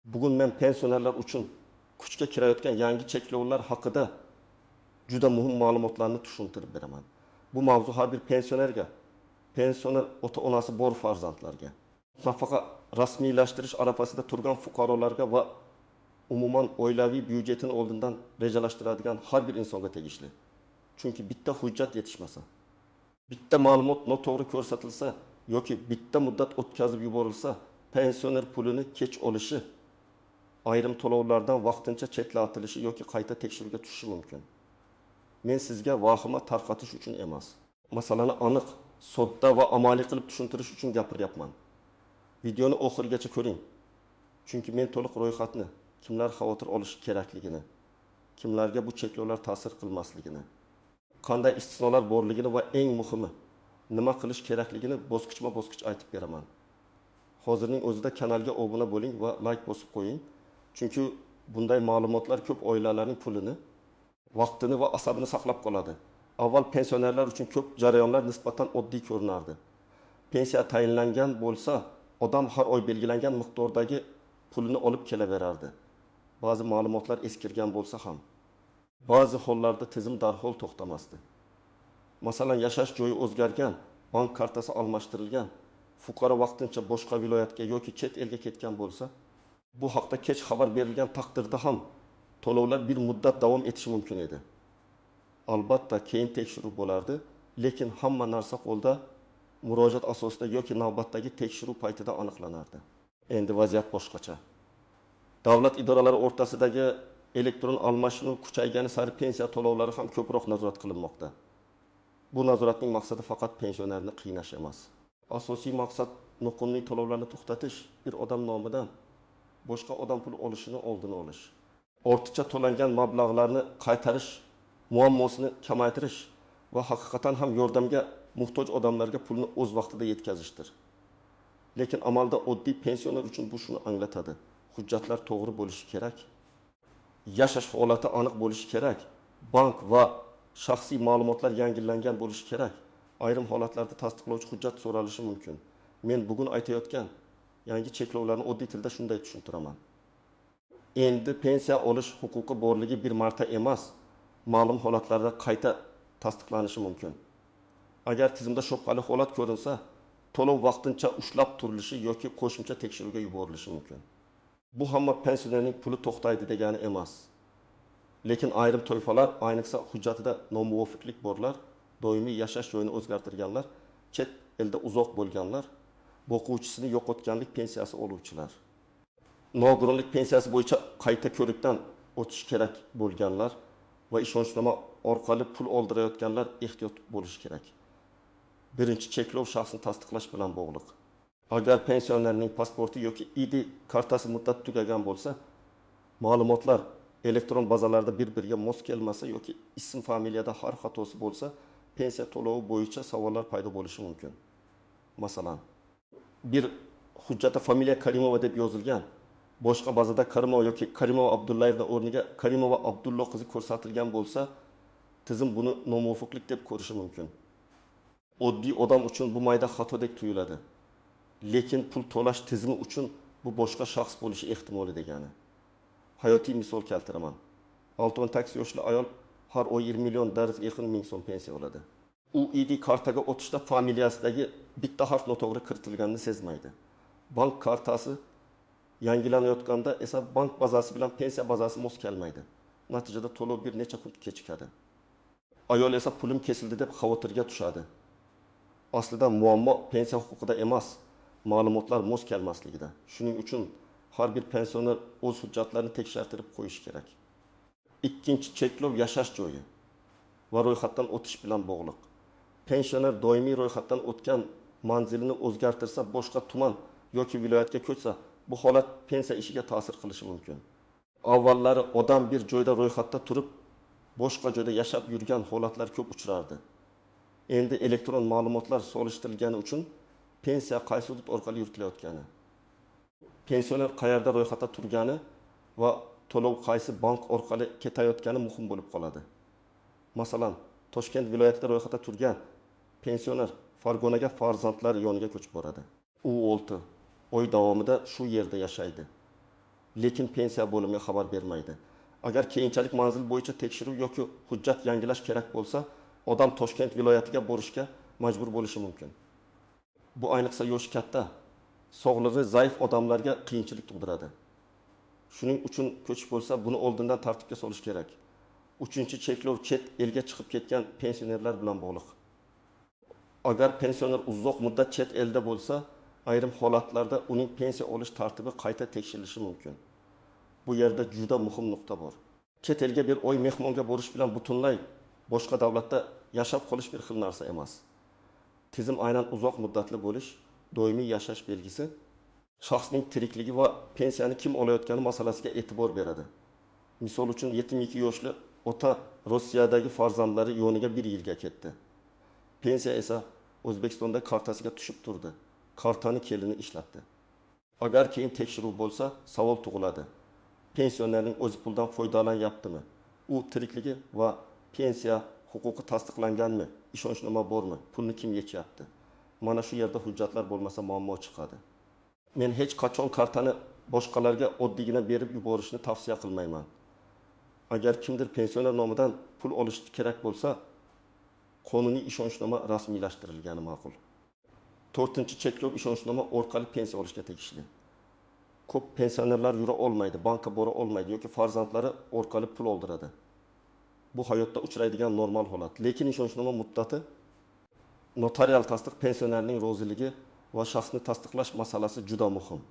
Bugun men pensionerlar uchun kuchga kirayotgan yangi cheklovlar haqida juda muhim ma'lumotlarni tushuntirib beraman. Bu mavzu har bir pensionerga, pensioner ota-onasi bor farzandlarga, nafaqa rasmiylashtirish arafasida turgan fuqarolarga va umuman oilaviy byudjetini oldindan rejalashtiradigan har bir insonga tegishli. Chunki bitta hujjat yetishmasa, bitta ma'lumot noto'g'ri ko'rsatilsa yoki bitta muddat o'tkazib yuborilsa, pensioner pulini kech olishi, ayrim to'lovlardan vaqtincha chetlatilishi yoki qayta tekshiruvga tushishi mumkin. Men sizga vahima tarqatish uchun emas, masalani aniq, sodda va amaliy qilib tushuntirish uchun gapiryapman. Videoni oxirigacha ko'ring. Chunki men to'liq ro'yxatni, kimlar xavotir olishi kerakligini, kimlarga bu cheklovlar ta'sir qilmasligini, qanday istisnolar borligini va eng muhimi, nima qilish kerakligini bosqichma-bosqich aytib beraman. Hozirning o'zida kanalga obuna bo'ling va like bosib qo'ying. Chunki bunday ma'lumotlar ko'p oilalarning pulini, vaqtini va asabini saqlab qoladi. Avval pensionerlar uchun ko'p jarayonlar nisbatan oddiy ko'rinardi. Pensiya tayinlangan bo'lsa, odam har oy belgilangan miqdordagi pulini olib kelaverardi. Ba'zi ma'lumotlar eskirgan bo'lsa ham, ba'zi hollarda tizim darhol to'xtamasdi. Masalan, yashash joyi o'zgargan, bank kartasi almashtirilgan, fuqaro vaqtincha boshqa viloyatga yoki chet elga ketgan bo'lsa, bu haqda kech xabar berilgan taqdirda ham to'lovlar bir muddat davom etishi mumkin edi. Albatta, keyin tekshiruv bo'lardi, lekin hamma narsa qo'lda murojaat asosida yoki navbatdagi tekshiruv paytida aniqlanardi. Endi vaziyat boshqacha. Davlat idoralari o'rtasidagi elektron almashinuv kuchaygani sari pensiya to'lovlari ham ko'proq nazorat qilinmoqda. Bu nazoratning maqsadi faqat pensionerni qiynash emas. Asosiy maqsad noqonuniy to'lovlarni to'xtatish, bir odam nomidan boshqa odam pul olishini oldini olish. Ortiqcha to'langan mablag'larni qaytarish muammosini kamaytirish va haqiqatan ham yordamga muhtoj odamlarga pulni o'z vaqtida yetkazishdir. Lekin amalda oddiy pensioner uchun bu shuni anglatadi. Hujjatlar to'g'ri bo'lishi kerak. Yashash holati aniq bo'lishi kerak. Bank va shaxsiy ma'lumotlar yangilangan bo'lishi kerak. Ayrim holatlarda tasdiqlovchi hujjat so'ralishi mumkin. Men bugun aytayotgan yangi cheklovlarni oddiy tilda shunday tushuntiraman. Endi pensiya olish huquqi borligi bir marta emas, ma'lum holatlarda qayta tasdiqlanishi mumkin. Agar tizimda shubhali holat ko'rinsa, to'lov vaqtincha ushlab turilishi yoki qo'shimcha tekshiruvga yuborilishi mumkin. Bu hamma pensionerning puli to'xtaydi degani emas. Lekin ayrim toifalar, ayniqsa hujjatida nomuvofiqlik borlar, doimiy yashash joyini o'zgartirganlar, chet elda uzoq bo'lganlar, boquvchisini yo'qotganlik pensiyasi oluvchilar, nogironlik pensiyasi bo'yicha qayta ko'rikdan o'tish kerak bo'lganlar va ishonchnoma orqali pul oldirayotganlar ehtiyot bo'lishi kerak. Birinchi cheklov shaxsni tasdiqlash bilan bog'liq. Agar pensionerning pasporti yoki ID kartasi muddati tugagan bo'lsa, ma'lumotlar elektron bazalarda bir-biriga mos kelmasa yoki ism familiyada harf xatosi bo'lsa, pensiya to'lovi bo'yicha savollar paydo bo'lishi mumkin. Masalan, bir hujjatda familiya Karimova deb yozilgan, boshqa bazada Karimova yoki Karimova Abdullayevna o'rniga Karimova Abdullo qizi ko'rsatilgan bo'lsa, tizim buni nomuvofiqlik deb ko'rishi mumkin. Oddiy odam uchun bu mayda xatodek tuyuladi. Lekin pul to'lash tizimi uchun bu boshqa shaxs bo'lishi ehtimoli degani. Hayotiy misol keltiraman. 68 yoshli ayol har oy 20 million 450 ming so'm pensiya oladi. U ID kartaga o'tishda familiyasidagi bitta harf noto'g'ri kiritilganini sezmaydi. Bank kartasi yangilanayotganda esa bank bazasi bilan pensiya bazasi mos kelmaydi. Natijada to'lov bir necha kun kechikadi. Ayol esa pulim kesildi deb xavotirga tushadi. Aslida muammo pensiya huquqida emas, ma'lumotlar mos kelmasligida. Shuning uchun har bir pensioner o'z hujjatlarini tekshirtirib qo'yishi kerak. Ikkinchi cheklov yashash joyi va ro'yxatdan o'tish bilan bog'liq. Pensioner doimiy ro'yxatdan o'tgan manzilini o'zgartirsa, boshqa tuman yoki viloyatga ko'chsa, bu holat pensiya ishiga ta'sir qilishi mumkin. Avvallari odam bir joyda ro'yxatda turib, boshqa joyda yashab yurgan holatlar ko'p uchrardi. Endi elektron ma'lumotlar solishtirilgani uchun pensiya qaysi hudud orqali yuritilayotgani, pensioner qayerda ro'yxatda turgani va to'lov qaysi bank orqali ketayotgani muhim bo'lib qoladi. Masalan, Toshkent viloyatida ro'yxatda turgan pensioner Farg'onaga farzandlari yoniga ko'chib boradi. U 6 oy davomida shu yerda yashaydi. lekin pensiya bo'limiga xabar bermaydi. Agar keyinchalik manzil bo'yicha tekshiruv yoki hujjat yangilash kerak bo'lsa, odam Toshkent viloyatiga borishga majbur bo'lishi mumkin. Bu ayniqsa yoshi katta, sog'lig'i zaif odamlarga qiyinchilik tug'diradi. Shuning uchun ko'chish bo'lsa, buni oldindan tartibga solish kerak. Uchinchi cheklov chet elga chiqib ketgan pensionerlar bilan bog'liq. Agar pensioner uzoq muddat chet elda bo'lsa, ayrim holatlarda uning pensiya olish tartibi qayta tekshirilishi mumkin. Bu yerda juda muhim nuqta bor. Chet elga bir oy mehmonga borish bilan butunlay boshqa davlatda yashab qolish bir xil narsa emas. Tizim aynan uzoq muddatli bo'lish, doimiy yashash belgisi, shaxsning tirikligi va pensiyani kim olayotgani masalasiga e'tibor beradi. Misol uchun 72 yoshli ota Rossiyadagi farzandlari yoniga bir yilga ketdi. Pensiya esa O'zbekistonda kartasiga tushib turdi. Kartani kelini ishlatdi. Agar keyin tekshiruv bo'lsa, savol tug'iladi. Pensionerning o'zi puldan foydalanyaptimi? U tirikligi va pensiya huquqi tasdiqlanganmi? Ishonchnoma bormi? Pulni kim yechyapti? Mana shu yerda hujjatlar bo'lmasa muammo chiqadi. Men hech qachon kartani boshqalarga oddiygina berib yuborishni tavsiya qilmayman. Agar kimdir pensioner nomidan pul olish kerak bo'lsa, qonuniy ishonchnoma rasmiylashtirilgani ma'qul. To'rtinchi cheklov ishonchnoma orqali pensiya olishga tegishli. Ko'p pensionerlar yura olmaydi, bankka bora olmaydi yoki farzandlari orqali pul oldiradi. Bu hayotda uchraydigan normal holat. Lekin ishonchnoma muddati, notarial tasdiq, pensionerning roziligi va shaxsni tasdiqlash masalasi juda muhim.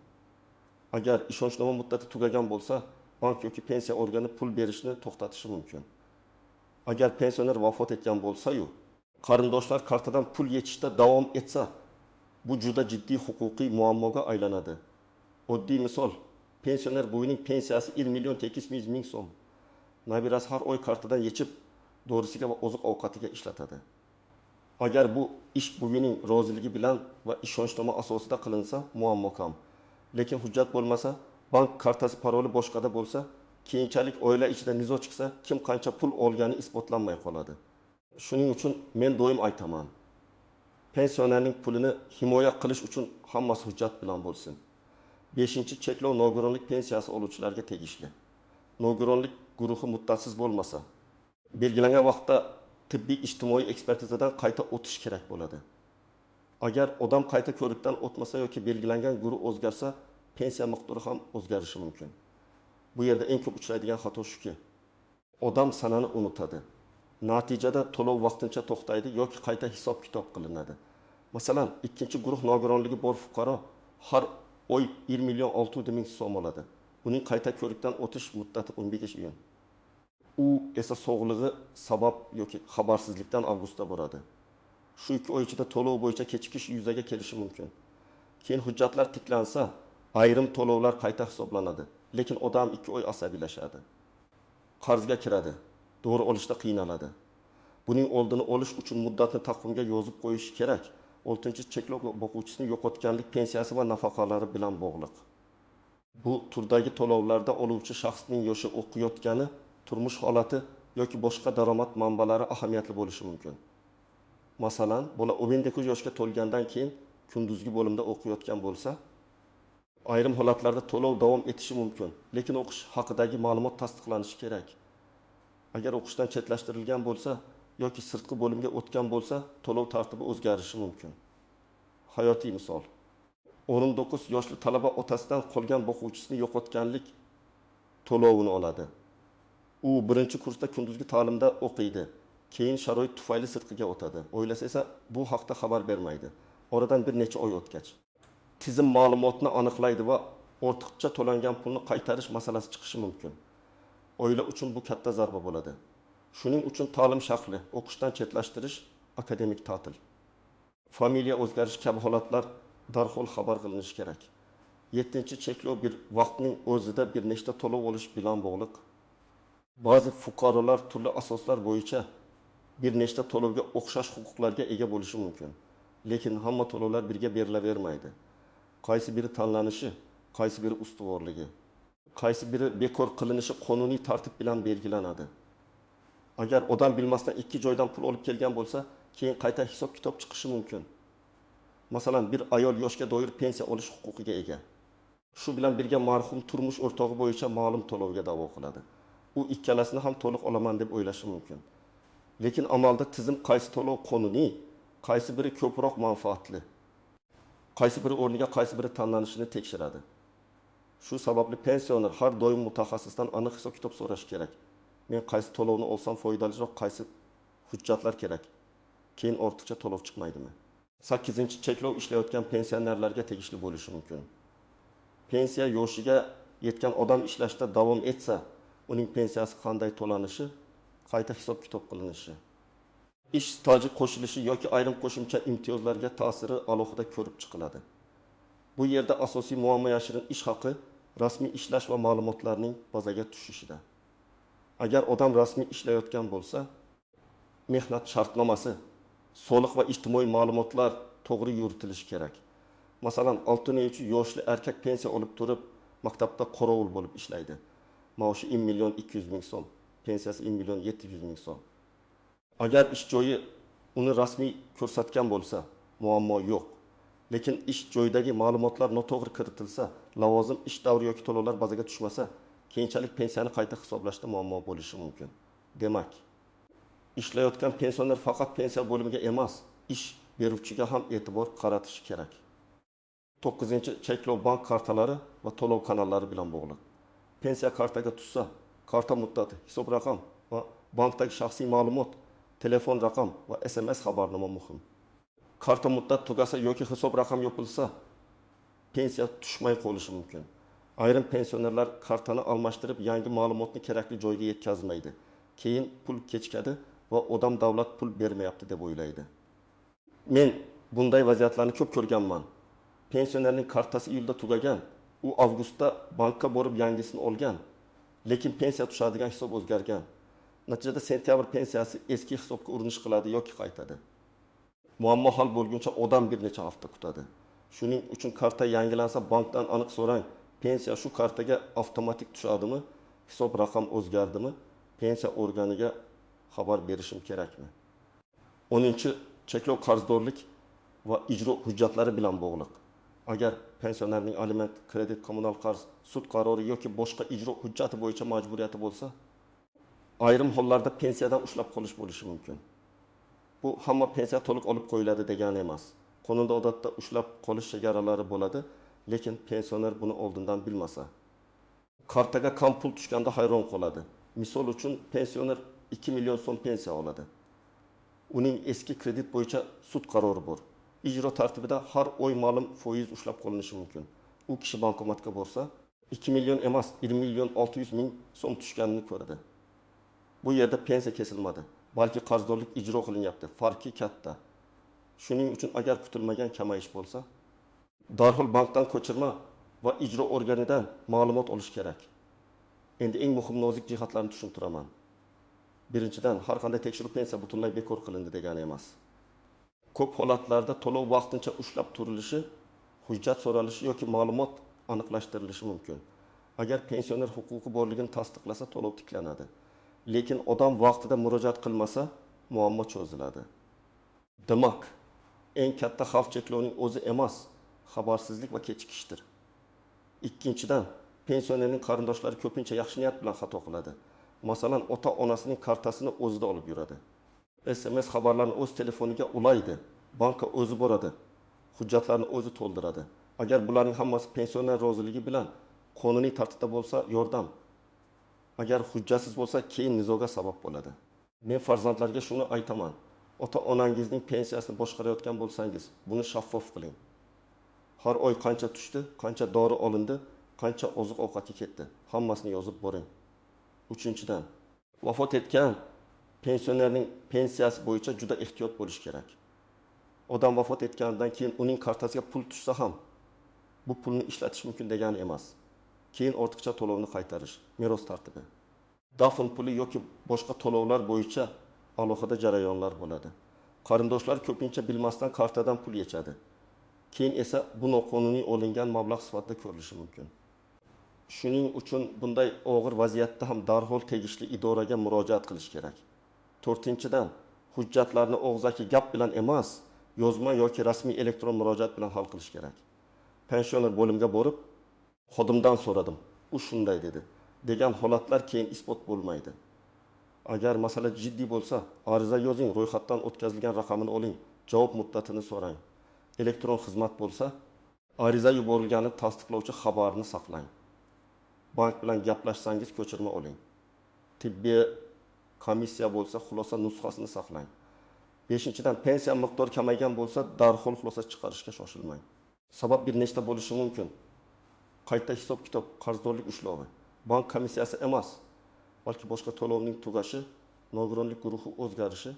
Agar ishonchnoma muddati tugagan bo'lsa, bank yoki pensiya organi pul berishni to'xtatishi mumkin. Agar pensioner vafot etgan bo'lsa-yu, qarindoshlar kartadan pul yechishda davom etsa, bu juda jiddiy huquqiy muammoga aylanadi. Oddiy misol, pensioner buvining pensiyasi 1 million 800 ming so'm. Nabirasi har oy kartadan yechib, dorisiga va oziq-ovqatiga ishlatadi. Agar bu ish buvining roziligi bilan va ishonchnoma asosida qilinsa, muammo kam. Lekin hujjat bo'lmasa, bank kartasi paroli boshqada bo'lsa, keyinchalik oila ichida nizo chiqsa, kim qancha pul olgani isbotlanmay qoladi. Shuning uchun men doim aytaman, pensionerning pulini himoya qilish uchun hammasi hujjat bilan bo'lsin. 5. Cheklov nogironlik pensiyasi oluvchilarga tegishli. Nogironlik guruhi muddatsiz bo'lmasa, belgilangan vaqtda tibbiy ijtimoiy ekspertizadan qayta o'tish kerak bo'ladi. Agar odam qayta ko'rikdan o'tmasa yoki belgilangan guruh o'zgarsa, pensiya miqdori ham o'zgarishi mumkin. Bu yerda eng ko'p uchraydigan xato shuki, odam sanani unutadi. Natijada to'lov vaqtincha to'xtaydi yoki qayta hisob-kitob qilinadi. Masalan, 2 guruh nogironligi bor fuqaro har oy 1 million 600 ming so'm oladi. Uning qayta ko'rikdan o'tish muddati 15 iyun. U esa sog'lig'i sabab yoki xabarsizlikdan avgustda boradi. Shu 2 oy ichida to'lov bo'yicha kechikish yuzaga kelishi mumkin. Keyin hujjatlar tiklansa, ayrim to'lovlar qayta hisoblanadi, lekin odam 2 oy asabiylashadi. Qarzga kiradi, dori olishda qiynaladi. Buning oldini olish uchun muddatni taqvimga yozib qo'yish kerak. 6-cheklov boquvchisini yo'qotganlik pensiyasi va nafaqalari bilan bog'liq. Bu turdagi to'lovlarda oluvchi shaxsning yoshi, o'qiyotgani, turmush holati yoki boshqa daromad manbalari ahamiyatli bo'lishi mumkin. Masalan, bola 19 yoshga to'lgandan keyin kunduzgi bo'limda o'qiyotgan bo'lsa, ayrim holatlarda to'lov davom etishi mumkin, lekin o'qish haqidagi ma'lumot tasdiqlanishi kerak. Agar o'qishdan chetlashtirilgan bo'lsa yoki sirtqi bo'limga o'tgan bo'lsa, to'lov tartibi o'zgarishi mumkin. Hayotiy misol. 19 yoshli talaba otasidan qolgan boquvchisini yo'qotganlik to'lovini oladi. U 1-kursda kunduzgi ta'limda o'qiydi. Keyin sharoit tufayli sirtqiga o'tadi. Oilasi esa bu haqda xabar bermaydi. Oradan bir necha oy o'tgach, tizim ma'lumotni aniqlaydi va ortiqcha to'langan pulni qaytarish masalasi chiqishi mumkin. Oila uchun bu katta zarba bo'ladi. Shuning uchun ta'lim shakli, o'qishdan chetlashtirish, akademik ta'til, familiya o'zgarishi kabi holatlar darhol xabar qilinishi kerak. 7-cheklov bir vaqtning o'zida bir nechta to'lov olish bilan bog'liq. Ba'zi fuqarolar turli asoslar bo'yicha bir nechta to'lovga o'xshash huquqlarga ega bo'lishi mumkin. Lekin hamma to'lovlar birga berilavermaydi. Qaysi biri tanlanishi, qaysi biri ustuvorligi, qaysi biri bekor qilinishi qonuniy tartib bilan belgilanadi. Agar odam bilmasdan 2 joydan pul olib kelgan bo'lsa, keyin qayta hisob-kitob chiqishi mumkin. Masalan, bir ayol yoshga doir pensiya olish huquqiga ega. Shu bilan birga marhum turmush o'rtog'i bo'yicha ma'lum to'lovga da'vo qiladi. U ikkalasini ham to'liq olaman deb o'ylashi mumkin. Lekin amalda tizim qaysi to'lov qonuniy, qaysi biri ko'proq manfaatli, qaysi biri o'rniga qaysi biri tanlanishini tekshiradi. Shu sababli pensioner har doim mutaxassisdan aniq hisob-kitob so'rashi kerak. Men qaysi to'lovni olsam foydaliroq, qaysi hujjatlar kerak? Keyin ortiqcha to'lov chiqmaydimi? 8-cheklov ishlayotgan pensionerlarga tegishli bo'lishi mumkin. Pensiya yoshiga yetgan odam ishlashda davom etsa, uning pensiyasi qanday to'lanishi, qayta hisob-kitob qilinishi, ish staji qo'shilishi yoki ayrim qo'shimcha imtiyozlarga ta'siri alohida ko'rib chiqiladi. Bu yerda asosiy muammo yashirin ish haqi, rasmiy ishlash va ma'lumotlarning bazaga tushishida. Agar odam rasmiy ishlayotgan bo'lsa, mehnat shartnomasi, soliq va ijtimoiy ma'lumotlar to'g'ri yuritilishi kerak. Masalan, 63 yoshli erkak pensiya olib turib, maktabda qorovul bo'lib ishlaydi. Maoshi 1 million 200 ming so'm, pensiyasi 1 million 700 ming so'm. Agar ish joyi uni rasmiy ko'rsatgan bo'lsa, muammo yo'q. Lekin ish joyidagi ma'lumotlar noto'g'ri kiritilsa, lavozim, ish davri yoki to'lovlar bazaga tushmasa, keyinchalik pensiyani qayta hisoblashda muammo bo'lishi mumkin. Demak, ishlayotgan pensioner faqat pensiya bo'limiga emas, ish beruvchiga ham e'tibor qaratishi kerak. 9-cheklov bank kartalari va to'lov kanallari bilan bog'liq. Pensiya kartaga tushsa, karta muddati, hisob raqam va bankdagi shaxsiy ma'lumot, telefon raqam va SMS xabarnoma muhim. Karta muddat tugasa yoki hisob raqam yopilsa, pensiya tushmay qolishi mumkin. Ayrim pensionerlar kartani almashtirib, yangi ma'lumotni kerakli joyga yetkazmaydi. Keyin pul kechikadi va odam davlat pul bermayapti deb o'ylaydi. Men bunday vaziyatlarni ko'p ko'rganman. Pensionerning kartasi iyulda tugagan, u avgustda bankka borib yangisini olgan, lekin pensiya tushadigan hisob o'zgargan. Natijada sentyabr pensiyasi eski hisobga urinish qiladi yoki qaytadi. Muammo hal bo'lguncha odam bir necha hafta kutadi. Shuning uchun karta yangilansa bankdan aniq so'rang, pensiya shu kartaga avtomatik tushadimi, hisob raqam o'zgardimi, pensiya organiga xabar berishim kerakmi? 10-cheklov qarzdorlik va ijro hujjatlari bilan bog'liq. Agar pensionerning aliment, kredit, kommunal qarz, sud qarori yoki boshqa ijro hujjati bo'yicha majburiyati bo'lsa, ayrim hollarda pensiyadan ushlab qolish bo'lishi mumkin. Bu hamma pensiya to'liq olib qo'yiladi degani emas. Qonunda odatda ushlab qolish chegaralari bo'ladi, lekin pensioner buni oldindan bilmasa, kartaga kam pul tushganda hayron qoladi. Misol uchun pensioner 2 million so'm pensiya oladi. Uning eski kredit bo'yicha sud qarori bor. Ijro tartibida har oy ma'lum foiz ushlab qolinishi mumkin. U kishi bankomatga borsa, 2 million emas, 1 million 600 ming so'm tushganini ko'radi. Bu yerda pensiya kesilmadi, balki qarzdorlik ijro qilinyapti. Farqi katta. Shuning uchun agar kutilmagan kamayish bo'lsa, darhol bankdan ko'chirma va ijro organidan ma'lumot olish kerak. Endi eng muhim nozik jihatlarni tushuntiraman. Birinchidan, har qanday tekshiruv pensiya butunlay bekor qilindi degani emas. Ko'p holatlarda to'lov vaqtincha ushlab turilishi, hujjat so'ralishi yoki ma'lumot aniqlashtirilishi mumkin. Agar pensioner huquqi borligini tasdiqlasa, to'lov tiklanadi. Lekin odam vaqtida murojaat qilmasa, muammo cho'ziladi. Demak, eng katta xavf cheklovning o'zi emas, xabarsizlik va kechikishdir. Ikkinchidan, pensionerning qarindoshlari ko'pincha yaxshi niyat bilan xato qiladi. Masalan, ota-onasining kartasini o'zida olib yuradi. SMS xabarlarni o'z telefoniga ulaydi, bankka o'zi boradi, hujjatlarni o'zi to'ldiradi. Agar bularning hammasi pensioner roziligi bilan qonuniy tartibda bo'lsa, yordam. Agar hujjatsiz bo'lsa, keyin nizoga sabab bo'ladi. Men farzandlarga shuni aytaman. Ota-onangizning pensiyasini boshqarayotgan bo'lsangiz, buni shaffof qiling. Har oy qancha tushdi, qancha dori olindi, qancha oziq-ovqatga ketdi, hammasini yozib boring. Uchinchidan, vafot etgan pensionerning pensiyasi bo'yicha juda ehtiyot bo'lish kerak. Odam vafot etganidan keyin uning kartasiga pul tushsa ham, bu pulni ishlatish mumkin degani emas. Keyin ortiqcha to'lovni qaytarish, meros tartibi. Dafn puli yoki boshqa to'lovlar bo'yicha alohida jarayonlar bo'ladi. Qarindoshlar ko'pincha bilmasdan kartadan pul yechadi. Keyin esa bu noqonuniy olingan mablag' sifatida ko'rilishi mumkin. Shuning uchun bunday og'ir vaziyatda ham darhol tegishli idoraga murojaat qilish kerak. To'rtinchidan, hujjatlarni og'zaki gap bilan emas, yozma yoki rasmiy elektron murojaat bilan hal qilish kerak. Pensioner bo'limga borib, Xodimdan so'radim, u shunday dedi, degan holatlar keyin isbot bo'lmaydi. Agar masala jiddiy bo'lsa, ariza yozing, ro'yxatdan o'tkazilgan raqamini oling, javob muddatini so'rang. Elektron xizmat bo'lsa, ariza yuborilganini tasdiqlovchi xabarni saqlang. Bank bilan gaplashsangiz, ko'chirma oling. Tibbiy komissiya bo'lsa, xulosa nusxasini saqlang. Beshinchidan, pensiya miqdori kamaygan bo'lsa, darhol xulosa chiqarishga shoshilmang. Sabab bir nechta bo'lishi mumkin. Qayta hisob-kitob, qarzdorlik ushlovi, bank komissiyasi emas, balki boshqa to'lovning tugashi, nogironlik guruhi o'zgarishi,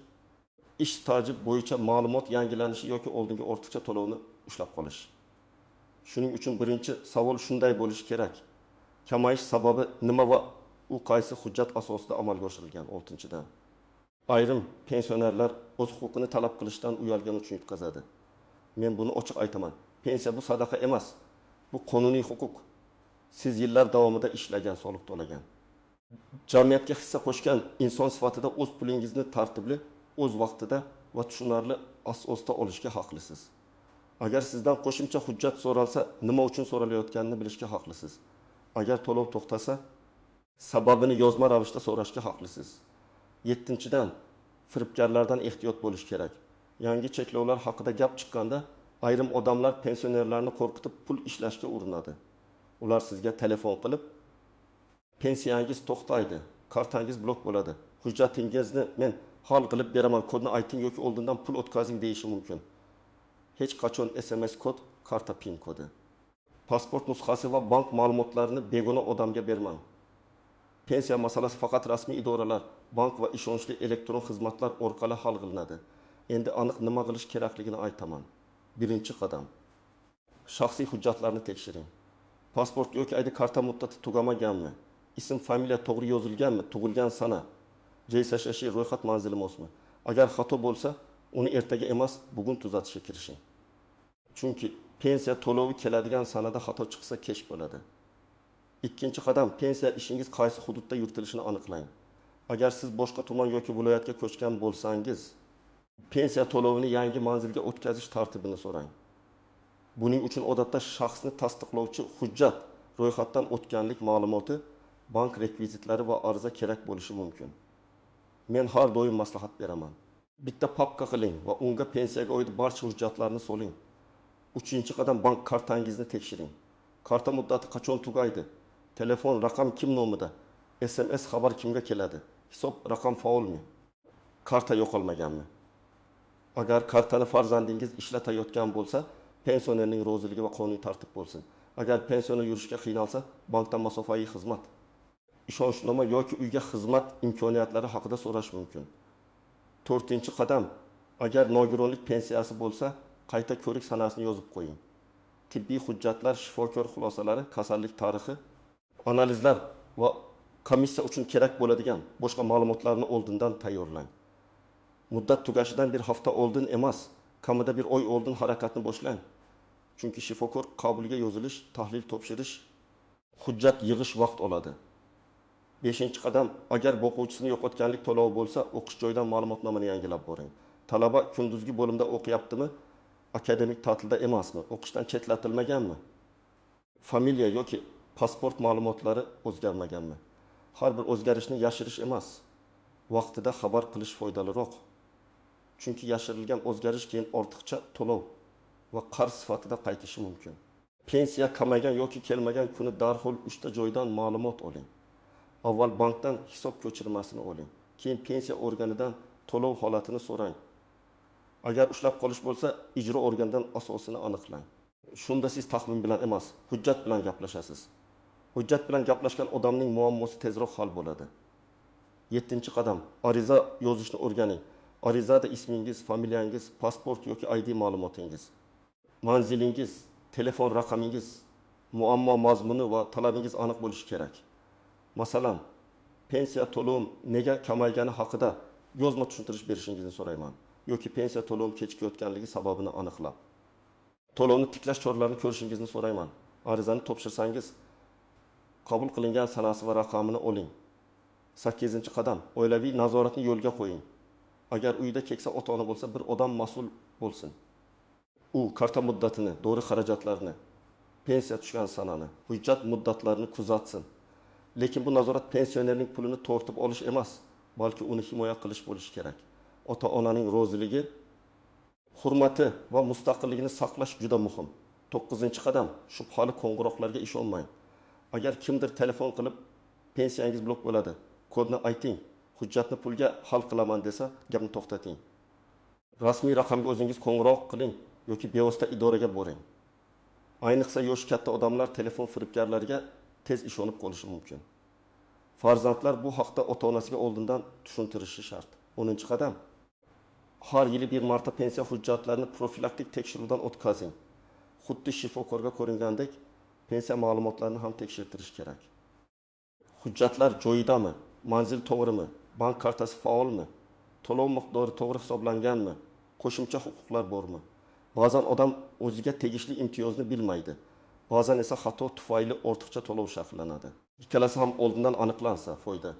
ish staji bo'yicha ma'lumot yangilanishi yoki oldingi ortiqcha to'lovni ushlab qolish. Shuning uchun birinchi savol shunday bo'lishi kerak. Kamayish sababi nima va u qaysi hujjat asosida amalga oshirilgan? Oltinchidan, ayrim pensionerlar o'z huquqini talab qilishdan uyalgani uchun yutqazadi. Men buni ochiq aytaman. Pensiya bu sadaqa emas, bu qonuniy huquq. Siz yillar davomida ishlagan, soliq to'lagan, jamiyatga hissa qo'shgan inson sifatida o'z pulingizni tartibli, o'z vaqtida va tushunarli asosda olishga haqlisiz. Agar sizdan qo'shimcha hujjat so'ralsa, nima uchun so'ralayotganini bilishga haqlisiz. Agar to'lov to'xtasa, sababini yozma ravishda so'rashga haqlisiz. Yettinchidan, firibgarlardan ehtiyot bo'lish kerak. Yangi cheklovlar haqida gap chiqqanda ayrim odamlar pensionerlarni qo'rqitib pul ishlashga urinadi. Ular sizga telefon qilib, pensiyangiz to'xtaydi, kartangiz blok bo'ladi, hujjatingizni men hal qilib beraman, kodni ayting yoki oldindan pul o'tkazing deyishi mumkin. Hech qachon SMS kod, karta PIN kodi, pasport nusxasi va bank ma'lumotlarini begona odamga bermang. Pensiya masalasi faqat rasmiy idoralar, bank va ishonchli elektron xizmatlar orqali hal qilinadi. Endi aniq nima qilish kerakligini aytaman. Birinchi qadam. Shaxsiy hujjatlarni tekshiring. Pasport yoki ID karta muddati tugamaganmi? Ism, familiya to'g'ri yozilganmi? Tug'ilgan sana, JSSh ro'yxat manzili mosmi? Agar xato bo'lsa, uni ertaga emas, bugun tuzatishga kirishing. Chunki pensiya to'lovi keladigan sanada xato chiqsa kech bo'ladi. Ikkinchi qadam, pensiya ishingiz qaysi hududda yuritilishini aniqlang. Agar siz boshqa tuman yoki viloyatga ko'chgan bo'lsangiz, pensiya to'lovini yangi manzilga o'tkazish tartibini so'rang. Buning uchun odatda shaxsni tasdiqlovchi hujjat, ro'yxatdan o'tganlik ma'lumoti, bank rekvizitlari va ariza kerak bo'lishi mumkin. Men har doim maslahat beraman. Bitta papka qiling va unga pensiyaga oid barcha hujjatlarni soling. Uchinchi qadam, bank kartangizni tekshiring. Karta muddati qachon tugaydi? Telefon raqam kim nomida? SMS xabar kimga keladi? Hisob raqam faolmi? Karta yo'qolmaganmi? Agar kartani farzandingiz ishlatayotgan bo'lsa, pensionerning roziligi va qonuniy tartib bo'lsin. Agar pensioner yurishga qiynalsa, bankdan masofaviy xizmat, ishonchnoma yoki uyga xizmat imkoniyatlari haqida so'rash mumkin. To'rtinchi qadam, agar nogironlik pensiyasi bo'lsa, qayta ko'rik sanasini yozib qo'ying. Tibbiy hujjatlar, shifokor xulosalari, kasallik tarixi, analizlar va komissiya uchun kerak bo'ladigan boshqa ma'lumotlarni oldindan tayyorlang. Muddat tugashidan bir hafta oldin emas, kamida bir oy oldin harakatni boshlang. Chunki shifokor qabuliga yozilish, tahlil topshirish, hujjat yig'ish vaqt oladi. Beshinchi qadam, agar boquvchisini yo'qotganlik to'lovi bo'lsa, o'qish joyidan ma'lumotnomani yangilab boring. Talaba kunduzgi bo'limda o'qiyaptimi? Akademik ta'tilda emasmi? O'qishdan chetlatilmaganmi? Familiya yoki pasport ma'lumotlari o'zgarmaganmi? Har bir o'zgarishni yashirish emas, vaqtida xabar qilish foydaliroq. Chunki yashirilgan o'zgarish keyin ortiqcha to'lov va qarz sifatida qaytishi mumkin. Pensiya kamaygan yoki kelmagan kuni darhol 3 ta joydan ma'lumot oling. Avval bankdan hisob ko'chirmasini oling. Keyin pensiya organidan to'lov holatini so'rang. Agar ushlab qolish bo'lsa, ijro organidan asosini aniqlang. Shunda siz taxmin bilan emas, hujjat bilan gaplashasiz. Hujjat bilan gaplashgan odamning muammosi tezroq hal bo'ladi. 7-qadam, ariza yozishni o'rganing. Arizada ismingiz, familiyangiz, pasport yoki ID ma'lumotingiz, manzilingiz, telefon raqamingiz, muammo mazmuni va talabingiz aniq bo'lishi kerak. Masalan, pensiya to'lovim nega kamaygani haqida yozma tushuntirish berishingizni so'rayman yoki pensiya to'lovim kechikayotganligi sababini aniqlab, to'lovni tiklash choralarini ko'rishingizni so'rayman. Arizani topshirsangiz, qabul qilingan sanasi va raqamini oling. 8-qadam, oilaviy nazoratni yo'lga qo'ying. Agar uyda keksa ota-ona bo'lsa, bir odam mas'ul bo'lsin. U karta muddatini, dori xarajatlarini, pensiya tushgan sanani, hujjat muddatlarini kuzatsin. Lekin bu nazorat pensionerning pulini tortib olish emas, balki uni himoya qilish bo'lishi kerak. Ota-onaning roziligi, hurmati va mustaqilligini saqlash juda muhim. To'qqizinchi qadam: shubhali qo'ng'iroqlarga ishonmang. Agar kimdir telefon qilib, "Pensiyangiz blok bo'ladi, kodni ayting, hujjatni pulga hal qilaman" desa, gapni to'xtating. Rasmiy raqamga o'zingiz qo'ng'iroq qiling yoki bevosita idoraga boring. Ayniqsa yoshi katta odamlar telefon firibgarlariga tez ishonib qolishi mumkin. Farzandlar bu haqda ota-onasiga oldindan tushuntirishi shart. 10-qadam: har yili bir marta pensiya hujjatlarini profilaktik tekshiruvdan o'tkazing. Xuddi shifokorga ko'ringandek, pensiya ma'lumotlarini ham tekshirtirish kerak. Hujjatlar joyidami, manzil to'g'rimi, bank kartasi faolmi, to'lov miqdori to'g'ri hisoblanganmi, qo'shimcha huquqlar bormi? Ba'zan odam o'ziga tegishli imtiyozni bilmaydi. Ba'zan esa xato tufayli ortiqcha to'lov shakllanadi. Ikkalasi ham oldindan aniqlansa, foyda.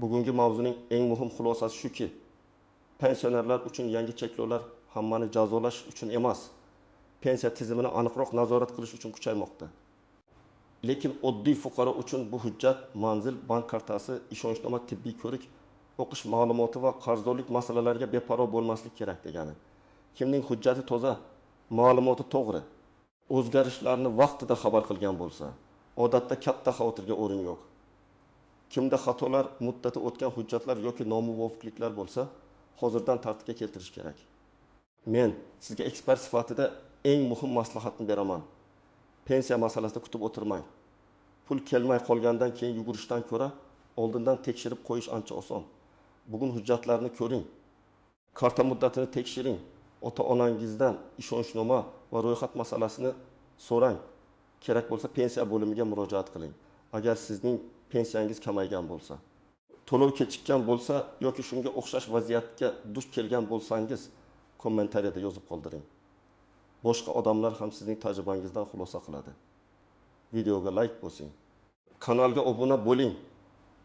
Bugungi mavzuning eng muhim xulosasi shuki, pensionerlar uchun yangi cheklovlar hammani jazolash uchun emas, pensiya tizimini aniqroq nazorat qilish uchun kuchaymoqda. Lekin oddiy fuqaro uchun bu hujjat, manzil, bank kartasi, ishonchnoma, tibbiy ko'rik, o'qish ma'lumoti va qarzdorlik masalalariga beparvo bo'lmaslik kerak degani. Kimning hujjati toza, ma'lumoti to'g'ri, o'zgarishlarni vaqtida xabar qilgan bo'lsa, odatda katta xavotirga o'rin yo'q. Kimda xatolar, muddati o'tgan hujjatlar yoki nomuvofiqliklar bo'lsa, hozirdan tartibga keltirish kerak. Men sizga ekspert sifatida eng muhim maslahatni beraman. Pensiya masalasida kutib o'tirmang. Pul kelmay qolgandan keyin yugurishdan ko'ra oldindan tekshirib qo'yish ancha oson. Bugun hujjatlarni ko'ring. Karta muddatini tekshiring. Ota-onangizdan ishonchnoma va ro'yxat masalasini so'rang. Kerak bo'lsa pensiya bo'limiga murojaat qiling. Agar sizning pensiyangiz kamaygan bo'lsa, to'lov kechikkan bo'lsa yoki shunga o'xshash vaziyatga duch kelgan bo'lsangiz, kommentariyada yozib qoldiring. Boshqa odamlar ham sizning tajribangizdan xulosa qiladi. Videoga like bosing. Kanalga obuna bo'ling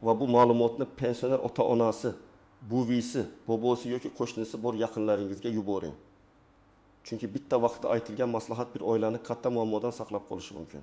va bu ma'lumotni pensioner ota-onasi, buvisi, bobosi yoki qo'shnisi bor yaqinlaringizga yuboring. Chunki bitta vaqtda aytilgan maslahat bir oilani katta muammodan saqlab qolishi mumkin.